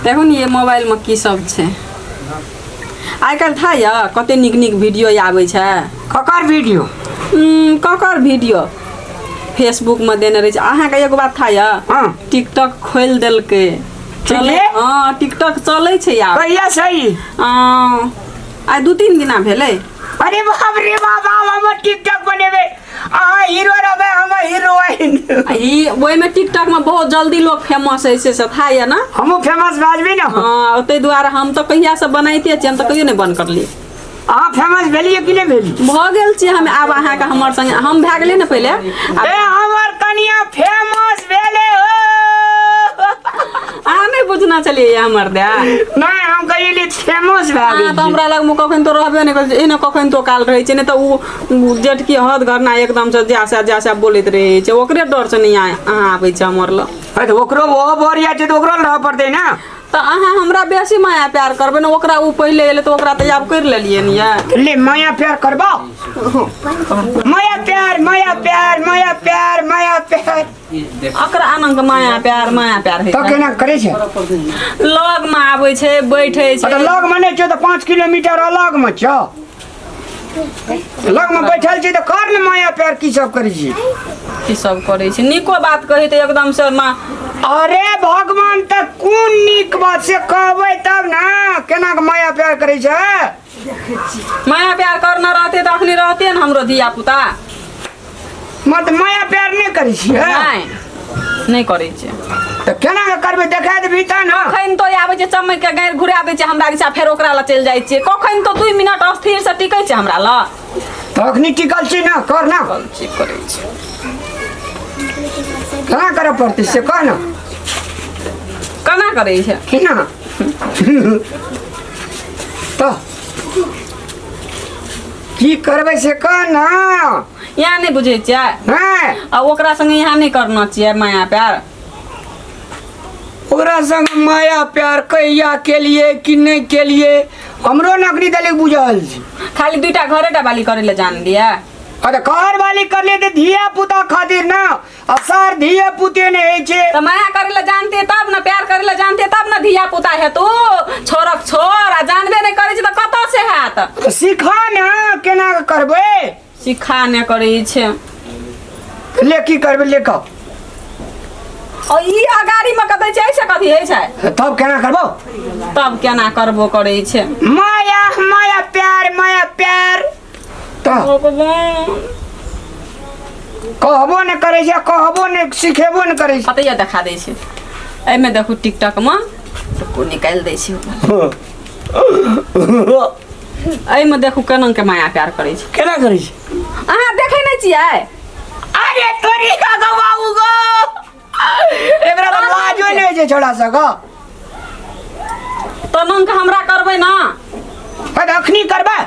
देखू ने ये मोबाइलमे की सब छै। आइ काल्हि था यऽ कते नीक नीक वीडियो आबै छै। ककर वीडियो? ककर वीडियो फेसबुकमे देने रहै छै। अहाँके एगो बात था यऽ? हाँ। टिकटॉक खोलि देलकै। चलै, हँ, टिकटॉक चलै छै आब। कहिया सही? आइ 2-3 दिना भेलै। अरे बाप रे बाप, आब हम टिकटॉक बनेबै, अहाँ हीरो रहबै, हम हीरोइन। ई ओहिमे टिकटॉक में बहुत जल्दी लोग फेमस होइ छै, से था यऽ ने? हमहूँ फेमस भए जेबै ने। हँ, ताहि दुआरे हम तऽ कहिया से बनाइते छियै, हम तऽ कहियो नहि बंद करलियै। अहाँ फेमस भेलियै कि नहि भेलियै? भऽ गेल छियै हम। आब अहाँके हमर संगे हम भए गेलियै ने पहिले। ए हमर कनिया फेमस भेलै हो। अहाँ नहि बुझना छलियै हमर दए? नहि, हम कहलियै फेमस भए अहाँ गेल। तऽ हमरा लगमे कखन तो रहबे नहि करै छै, एहने कखन तो काल रहै छै, नहि तऽ ओ जेठकी हद घरना एकदमसँ जा से जा से बोलैत रहै छै, ओकरे डरसँ नहि अहाँ आबै छै हमर लग। तऽ ओकरो ओहो बढ़िया छै तऽ ओकरो रहऽ पड़तै ने। तऽ अहाँ हमरा बेसी माया प्यार करबै ने, ओकरा ओ पहिले एलै तऽ ओकरा तऽ आब करि लेलियै ने यऽ। ले माया प्यार करबो, माया प्यार, माया प्यार, माया प्यार, माया प्यार। ओकरा आनंद माया प्यार, माया प्यार होइ तऽ छै। केना करै छै? लगमे आबै छै, बैठै छै। तऽ लगमे नहि छौ तऽ 5 किलोमीटर अलगमे छौ, लगमे बैठल छी तऽ कर ने माया प्यार। की सब करै छी? की सब करै छै? नीको बात कही तऽ एकदम से माँ। अरे भगवान, तऽ कोन नीक बात से कहबै तब ने, केना के माया प्यार करै छै? माया प्यार करना रहते तऽ अखनी रहते ने हमरो धिया पुता। मत माया प्यार नहि करै छियै? नहि, नहि करै छियै। तऽ केना के करबै, देखा देबही तऽ ने। कखन तो आबै छै, चमक के गारि घुरा दै छै हमरा दिशा, फेर ओकरा लग चलि जाइ छियै। कखन तो 2 मिनट अस्थिर से टिकै छै हमरा लग। तऽ अखनी टिकल छी ने, कर ने। की करै छै? केना करऽ पड़तै से कह ने। केना करै छै? केना तऽ की करबै से कह ने। यहाँ नहि बुझै छियै? नहि। आ ओकरा संगे यहाँ नहि करना छियै माया प्यार? ओकरा संग माया प्यार कहिया केलिए कि नहि केलिए, हमरो नौकरी देली बुझल छै। खाली दुईटा घरेटा बाली करे ले जान लिया। अरे घर वाली करले तऽ धिया पुता खातिर ना, आ सर धिया पुते नहि होइ छै। तऽ माया करे ले जानते तब ने, प्यार करे ले जानते तब ने धिया पुता हेतु छोरक छोर, आ जानबे नहि करै छै तऽ कतऽ से हैत? तऽ सिखा ने केना कऽ करबै। सिखा नहि करै छै। ले की करबै, ले कऽ। आ ई अगाड़ी मे कतै छै, ऐसे कथी होइ छै? तब केना करबो? तब केना करबो करै छै? माया माया प्यार, माया प्यार तऽ भगवान। कहबो नहि करै छै, कहबो नहि, सिखेबो नहि करै छै। कतैया देखा दै छै एहिमे, देखू टिकटक मे रुकू, निकालि दै छै। एहिमे देखू केना के माया प्यार करै छै। केना करै छै? अहाँ देखै नहि छियै? अरे तोरी का गो बाबू गो, एकरा तऽ लाजो नहि होइ छै छोड़ा सब गो। तनंग हमरा करबै ना? हे तऽ अखनी करबै,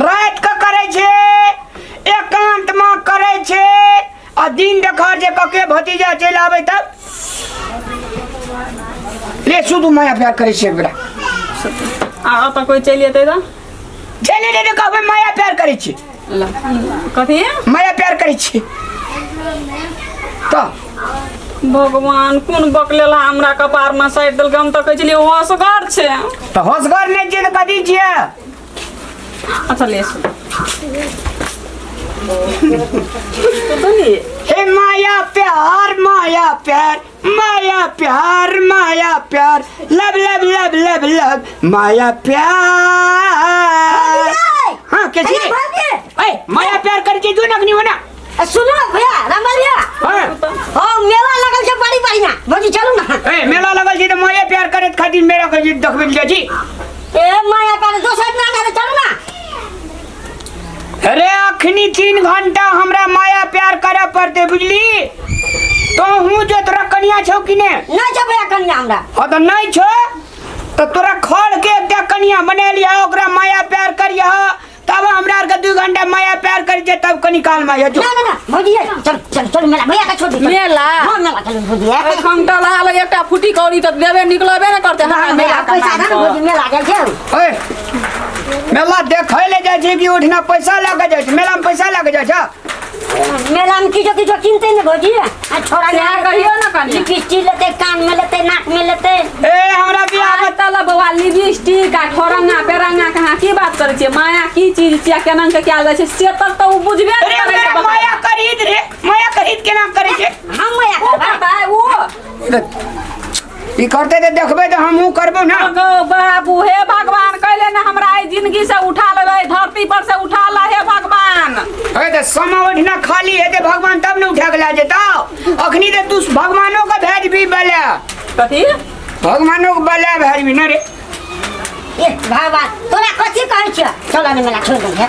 राति के करै छै, एकांत मे करै छै, आ दिन देखार जे कके भतीजा चलि आबै तब ले शुद्ध माया प्यार करै छै एकरा। आ ओतऽ कोइ चलि एतै तऽ? चलि एतै तऽ कहबै माया प्यार करै छी। कथी? माया प्यार करै छी तऽ। भगवान, कोन बकलेला हमरा कपार में साटि देलकै? हम तऽ कहै छलियै होशगर छै। तऽ होशगर नहि छियै तऽ कथी छियै? अच्छा ले सुन। हे माया प्यार, माया प्यार, माया प्यार, माया प्यार, लब लब लब लब लब माया प्यार। हाँ, के छी? ए माया प्यार कर के जो नगनी होना। सुनो भैया, रामलाल भैया। हाँ। हाँ, मेला लगल छै बड़ी बढ़िया, भौजी चलू ना। ए मेला लगल छै त माया प्यार करत खातिर मेरा के देखबै ले छी। ए माया प्यार दोसर ना ना, चलू ना। अरे अखनी 3 घंटा हमरा माया प्यार करे पड़ते, बुझली? तो हूँ जो तोरा कनिया छौ कि ने? नहीं छौ भैया कनिया हमरा। हाँ तो नहीं छौ तो तोरा खड़ के एकटा कनिया बना लिया, ओकरा माया प्यार करिया, तब हमरा आर के 2 घंटा माया प्यार करी छै, तब कनी काल में आइयो। ना ना ना भौजी, चल चल चल मेला, भैया का छोड़ दे। मेला? हाँ, मेला चल भौजी। एखन तऽ लाल एकटा फुटी कौड़ी तऽ देबे निकलबे ने करते हमरा मेला के पैसा नाम ना पर। भौजी, मेला जाइ छै। ए मेला देखै ले जाइ छै कि ओठना पैसा लऽ के जाइ छै? मेला में पैसा लऽ के जाइ छै? मेला में किछो किछो किनते ने भौजी, आ छोड़ा सएह कहियौ ने कनिया। लिपस्टिक लेते, कान में लेते, नाक में लेते। ए लिपस्टिक आ ठोरंगा पेरंगा के अहाँ की बात करै छियै माया की चीज छियै केना के कयल जाइ छै से तक तऽ ओ बुझबे नहि अरे करै छै मेरा बकरा। माया खरीद रे माया खरीद केना करै छै हम माया ओ करबै करतै ओ ई करते तऽ देखबै तऽ हमहूँ करबो ना गो बाबू हे भगवान कैले ने हमरा एहि जिंदगी से उठा लेलै धरती पर से उठा ला हे भगवान अरे तऽ समा ओहिठिना खाली हेतै भगवान तब ने उठा के लए जेतौ अखनी तऽ तू भगवानो के भेजबी बला कथी भगवानो के बला भेजबी ने रे ए भगवान तोरा कथी कहै छियौ चल ने मेला छोड़ दे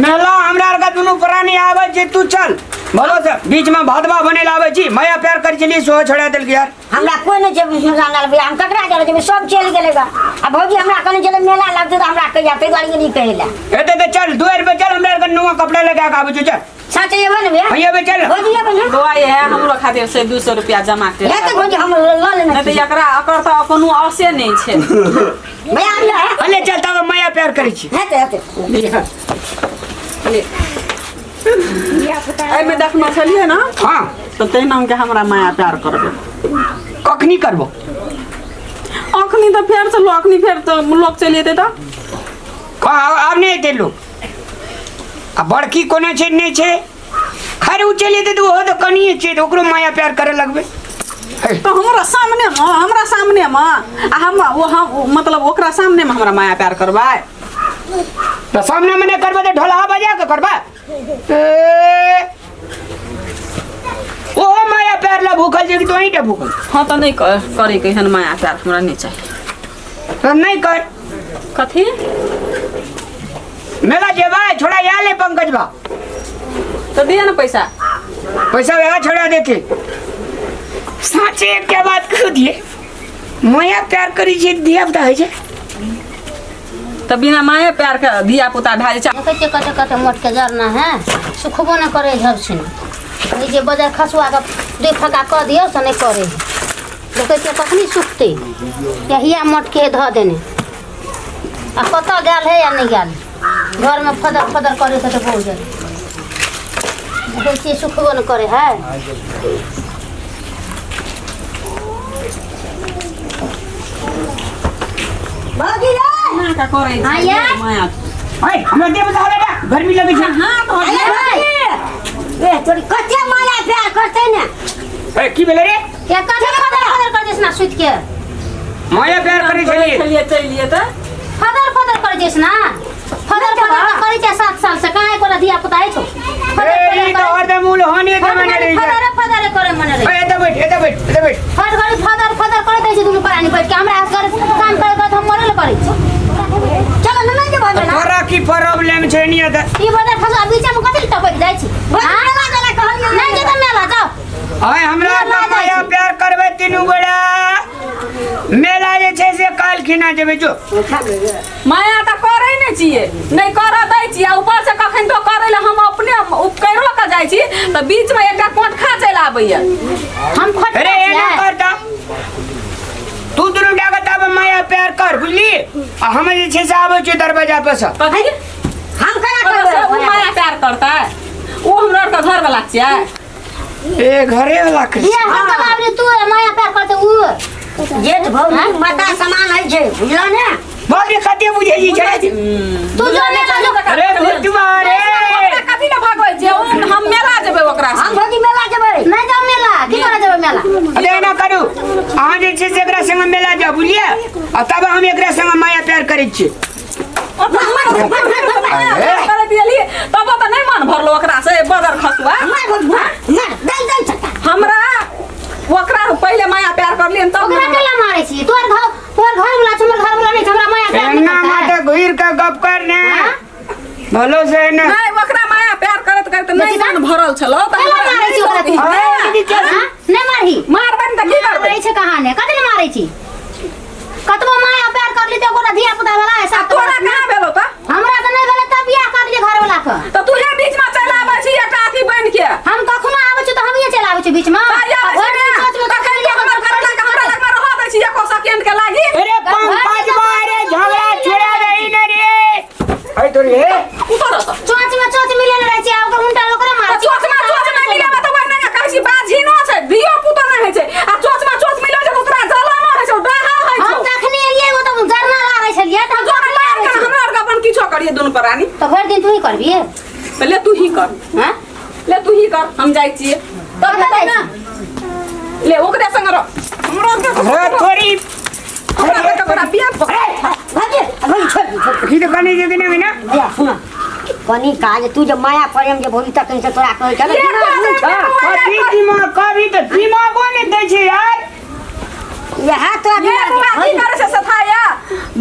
मेला हमरा आरके दुनू प्राणी आबै छै तू चल भलो से बीच में भदवा बने आबै छी माया प्यार करै छलियै सेहो छोड़ा देलकै यार हमरा कोई नहीं जेबी मेला ना लगे हम ककरा जरे जेबी सब चलि गेलै गा आ भौजी हमरा कहने छलै मेला लगतै तऽ हमरा कहिया ताहि दुआरे गेली कहै लए एते तऽ चल दुआरि पे चल हमरा आरके नुआ कपड़ा लगा के आबै छी चल साँचे एबै ने भैया भैया बे चल भौजी एबै ने बौआ ये हमरो खातिर से 200 रुपया जमा कर हे तऽ भौजी हम लऽ लेने नहि तऽ छी एकरा एकर तऽ कोनो आसे नहि छै भैया आबियौ हे अले चल तब माया प्यार करै छी हेतै हेतै एहिमे देखने छलियै ने हाँ तऽ तहिना के हमरा माया प्यार करबै कखनी करबो अखनी तऽ फेर से लोक अखनी फेर तऽ लोक चलि जेतै तऽ कहाँ आब नहि एतै लोक आ बड़की कोनो छै नहि छै खैर ओ चलि जेतै तऽ ओहो तऽ कनिए छै तऽ ओकरो माया प्यार करे लगबै तऽ हमरा सामने मे हमरा सामने मे आ हम ओ हम मतलब ओकरा सामने मे हमरा माया प्यार करबै तऽ सामने मे नहि करबै तऽ ढोलहा बजा के करबै ए, ओहो माया प्यार ला भूखल छै कि तोहीं टा भूखल हाँ तऽ नहि करैके एहन माया प्यार हमरा नहि चाही तऽ नहि कर कथी मेला जेबै छोड़ा आयल है पंकज बा तऽ दिअ ने पैसा पैसा वह छोड़ा देते साँचे एक बात कह दिए माया प्यार करी छै धिया पुता होइ छै तऽ बिना माये प्यार के धिया पुता भए जाइ छै देखै छियै कते कते मोटके जरना है सुखबो नहि करै झब छिन ई जे बजर खसुआके दुइ फक्का कऽ दियौ से नहि करै है देखै छियै कखनी सुखतै यहिया मोटके धऽ देने आ कतऽ गेल है या नहि गेल घरमे फदर फदर करै छै तऽ बहुत जल्दी देखै छियै सुखबो नहि करै है भौजी रे एना कऽ करै हाँ छै यार। माया है हमरा देह बता बेटा गर्मी लगै छै हाथ अरे भौजी ए तोरी कते माया प्यार करतै ने ए की भेलै रे के कते फदर फदर करै छै ना सुति के माया प्यार करै छलियै छलियै चलि तऽ फदर फदर करै छै ना फदर फदर तऽ करै छै 7 साल से कहाँ एको धिया पुता होइ छौ फदर ए फदर ई तऽ करै हरदम उलहने हर जमाने घड़ी रहै छै फदरे फदरे करै मने रहै ए एतऽ बैठ एतऽ बैठ एतऽ बैठ हर घड़ी फदर फदर करैत रहै छै दुनू प्राणी बैठ के हमरा असगर काम करे करत हम मरल करै छी चलो ने नहि जेबै मेला तोरा की प्रॉब्लम छै निया तऽ ई बदर खसुआ बीच में कथी टपक जाइ छी भौजी हाँ? मेला गेला कहलियै नहि जेतै मेला जाओ आय हमरा मेला तऽ जाइ माया छी। प्यार करबै तीनू गोड़ा मेला जे छै से काल्हि खिना जेबै जो माया तऽ करै नहि छियै नहि करऽ दै छियै आ ऊपर से कखन तो करै लए हम अपने उपकरो के जाइ छी तऽ बीच में एकटा कोटखा चलि आबैया हम खोट अरे एना कर तऽ तू दुनू टाके तब माया प्यार कर बुझली आ हम जे छै से आबै छियै दरवाजा पर से कथी हम केना से करबै ओ माया प्यार करतै ओ हमरा आरके घर वाला छियै ए घरे वाला कर बियाह हम तऽ बाबरी तू माया प्यार करते उ जेठ भौजी माता समान होइ छै बुझलो ने बाप रे कते बुझै छी छलै तू जो मेला जो अरे भुतुआ रे ओकरा कथी लए भगबै छियै ओ हम मेला जेबै ओकरा हम संगे। भौजी मेला जेबै नहि जाओ मेला की करे जेबै मेला अरे एना करू अहाँ जे छै से एकरा संगे मेला जाउ बुझलियै आ तब हम एकरा संगे माया प्यार करै छियै माया प्यार करैत एलियै तब तऽ नहि मन भरलो ओकरा से बदर खसुआ मार भौजी मार मार दल दल छक्का हमरा ओकरा पहिले माया प्यार करलियै तब ओकरा केला मारै छी तोहर घर तोहर घर वाला छै हमर घर वाला नहि छै हमरा माया प्यार नहि एना करतै। माथे घुर के गप कर ने भलो से ने नहि ओकरा माया प्यार करैत करैत नहि मन भरल छलो तऽ केला हमरा मारै छी ओकरा तू अरे दीदी के हाँ? नहि मारही मारबै ने तऽ की करबै मारै छै कहाँ ने कथी ले मारै छी कतबो माया प्यार करली तऽ ओकरा धिया पुता वाला है सात तोरा कहाँ भेलो तऽ हमरा तऽ नहि भेलै तब बियाह करलियै घर वाला के तऽ तूहे बीच में चलि आबै छी एकटा अथी बनि के हम कखनो आबै छी तऽ हमहीँ चलि आबै छी बीच में ताहि आबै छी ने तखन के हमर घरवला के हमरा लगमे रहऽ दै छी एको सेकेंड के लागी अरे पंकज बा रे झगड़ा छोड़ा दही ने रे अरे तोरी हे उतर तऽ चोंच में चोंच मिलेने रहै छी आ ओकर उल्टा ओकरे मारै छी चोचमा चोच नहि मिलेबा तऽ ओहिना के कहै छी बाझिनो छै धियो पुतो नहि होइ छै आ चोचमा चोच मिलै छै तऽ ओकरा जलनो होइ छै डाहा होइ हम छै तखनी एलियै ओ तऽ जरना लागै रानी। तऽ भरि दिन तू ही करबिहे? तऽ ले तू ही कर। हाँ? ले तू ही कर, हम जाइ छियै तब। कतऽ हेतै जाइ ना, ले ओकरे संग रह, हमरा के रे थोड़ी हमरा के बड़ा बिया पकड़। भौजी, भौजी, छोड़ दी, छोड़ दी। की तऽ कनी जे कि नहि ना? भैया, सुन, कनी काज तू जे माया प्रेम जे भौजी तक से तोरा कहै छै, ले दिमाग नहि छौ। कथी दिमाग? कभी तऽ दिमागो नहि दै छै यार। इएह तोरा ये दिमाग बुआ की करे से सथाया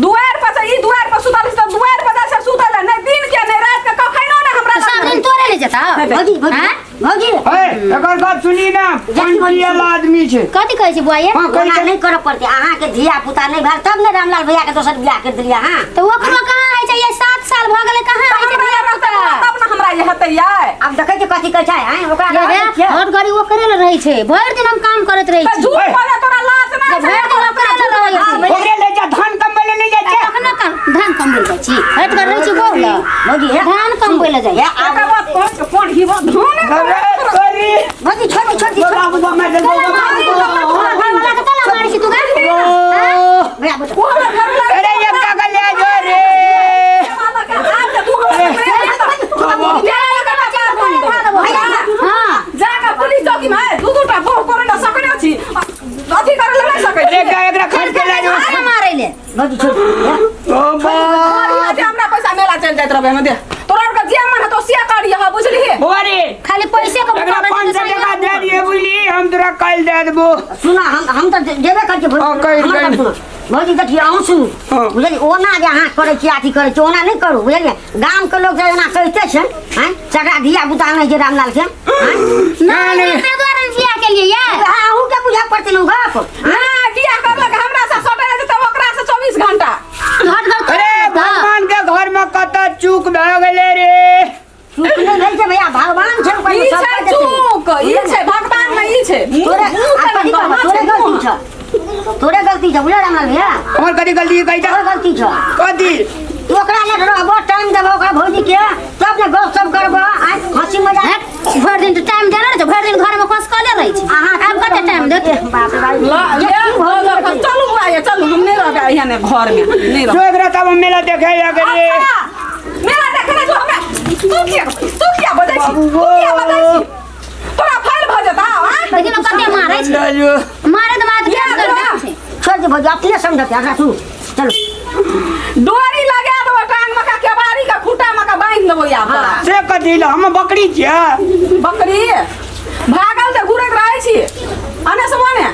दुआर पर से, ई दुआर पर सुतल छै तऽ दुआर पर जा से सुतल है, नहि दिन के नहि रात के कखनो ने हमरा तऽ सब लग। दिन तोरे ले जेतौ? भौजी, भौजी। हाँ? भौजी। हे, एकर गप सुनी ना, पानि पियल आदमी छै। कथी कहै छी बुआ ये? हाँ, कहै ओना छै। नहि करऽ पड़तै। अहाँके धिया पुता नहि भेल तब ने रामलाल भैया के दोसर बियाह कर देलियै अहाँ। तऽ ओकरो कहाँ होइ छै? ये 7 साल भऽ गेलै, कहाँ होइ छै हमरा धिया रहतै पुता? तब ने हमरा ये हेतै यार। आब देखै छियै कथी कहै छै आँय, ओकरा ये रहै रे, छियै। हर घड़ी ओकरे लग रहै छै, भरि दिन हम काम करैत रहै तऽ छी। झूठ बोले, तोरा लाज ना जे भरि दिन ओकरे लग रहै छै। ओकरे ले जा, धान कमबै ले नहि जाइ छै। कखनो धान कमबै जाइ छी, हटि कऽ रहै छी गौ लग। भौजी, हे। धान कमबै लए जाइ हे, छी। आब एकर बाद पहुँच के फोन हिबो धोने। अरे तोरी। भौजी, छोड़ दी, छोड़ दी, छोड़ दी। बाबू बाबू, मैं तोरा घरवाला के ताला मारै छी तू गे? भैया, बैठो। ओ हमर घरवाला। अरे ये का कर ले जो रे। हाँ। जाके पुलिस चौकी में दू दू टा बहु करे ल सकने छी, अथी करे ल नहीं सकै अरे छी। का एकरा खर्च के ले जो। आगे मारै ले। भौजी, छोड़ दी, हे। ओ बा। हमरा पैसा मेला चलि जाइत रहबै, हम दे तोरा आरके जे मन हेतौ से करियह, बुझलिही? बौआ रे। खाली पैसे के एकरा 500 टका दे दिए, बुझली, हम तोरा काल्हि दे देबो। सुना, हम तऽ जेबे करै छियै भौजी। हाँ, कहि, हमर कहि। बात सुनू। भौजी, देखियौ, अहूँ सुनू। हाँ। बुझलियै, ओना जे अहाँ करै छियै, अथी करै छियै, ओना नहि करू, बुझलियै? गामके लोक जे एना कहिते छै आँय, जकरा धिया पुता नहि छै रामलाल के आँय। नहि, नहि। ताहि दुआरे ने बियाह केलियै ये। अहाँ अहूँके बुझऽ पड़तै ने ओ गप। ना बियाह करलक हमरा से सटे रहै तऽ ओकरा से 24 घंटा। घट घर अरे भगवान के घर में कत चूक भए गेलै रे। चूक नहि भेल छै भैया, भगवान छै ऊपर ई मे, सब छै कर देतै। चूक, ई छै भगवान में, ई छै तोरे मुँह आ के कथी कहाँ कहबो, छै तोरे गलती मुँह? छौ, तोरे गलती छौ, बुझल रामलाल भैया? हमर कथी गलती कही? तोरे गलती छौ। कथी? तू ओकरा लग रहबो, टाइम देबो ओकरा भौजी के, तब ने गप सप करबो आँय, हंसी मजाक। हट, भरि दिन तऽ टाइम देने रहै छै, भरि दिन घरमे खसकले रहै छै। अहाँ आब कते टाइम देतै? बाप रे बाप। ल ले ल, चलू बुआ ये, चलू, हम नहीं रहबै यहाँ ने, घर में नहीं जो रहबै। एकरा तब हम मेला देखे जा रे। अच्छा, मेला देखे नहीं जो हमरा। तू किया बजै छी? तू किया बजै छी? तोरा फाइल भऽ जेतौ आँय? देखियौ ने कते मारै छै। ले जो। मारै तऽ मारै, ये केस कर बुआ। दै छै। छोड़ दे भौजी, अपने समझते एकरा। सुनू, चलू। डोरी लगा देबो टांग में का, केबाड़ी का खूंटा में का बांधि देबो या तोरा। से कथी ल, हम बकरी छियै? बकरी भागल तऽ घुरैत रहै छी अने से मने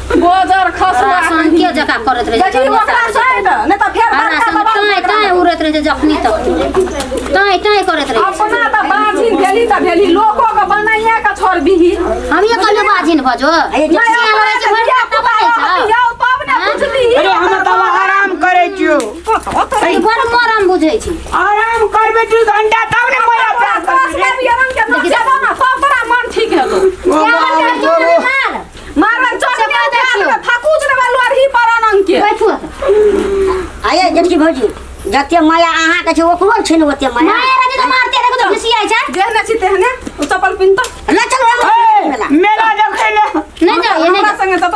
गोजर खसुआ। संके जकाँ करैत रहै छै। देखी ओकरा सहित नहि तऽ फेर हमरा बड़का संग बवाल टाँय टाँय उड़ैत रहै छै, जखनी तक टाँय टाँय करैत रहै छै। अपना तऽ बाझिन भेली तऽ भेली, लोको के बनाइए के छोड़बिही। हमिये कहलियै बाझिन भजो। अरे जे- सियाल रहै छै, भरि रात तबाह छै। जाओ तब ने बुझलिही। अरे हम तब आराम करै छियौ। ई बड़ मरम बुझै छै। आराम करबै 2 घंटा तब ने मजा प्यार करबै रे। तब तोरा मन ठीक हेतौ। ओ बाबू, बाबू। मार। मारन चोट से कह दै छियौ। थकुच देबै लोरही पर अनंग के। बैठू। आये जेठकी भौजी, जते माया अहाँके छै, ओकरो छै ने ओते माया। माया रहै छै तऽ मारते रहै छै, घुसियाइ छै। जेहने छी तेहने ओ चप्पल पिन्ह तऽ। ले चलू ए, मेला। मेला देखै ले। नहि जाइए, नहि। हमरा संगे तऽ।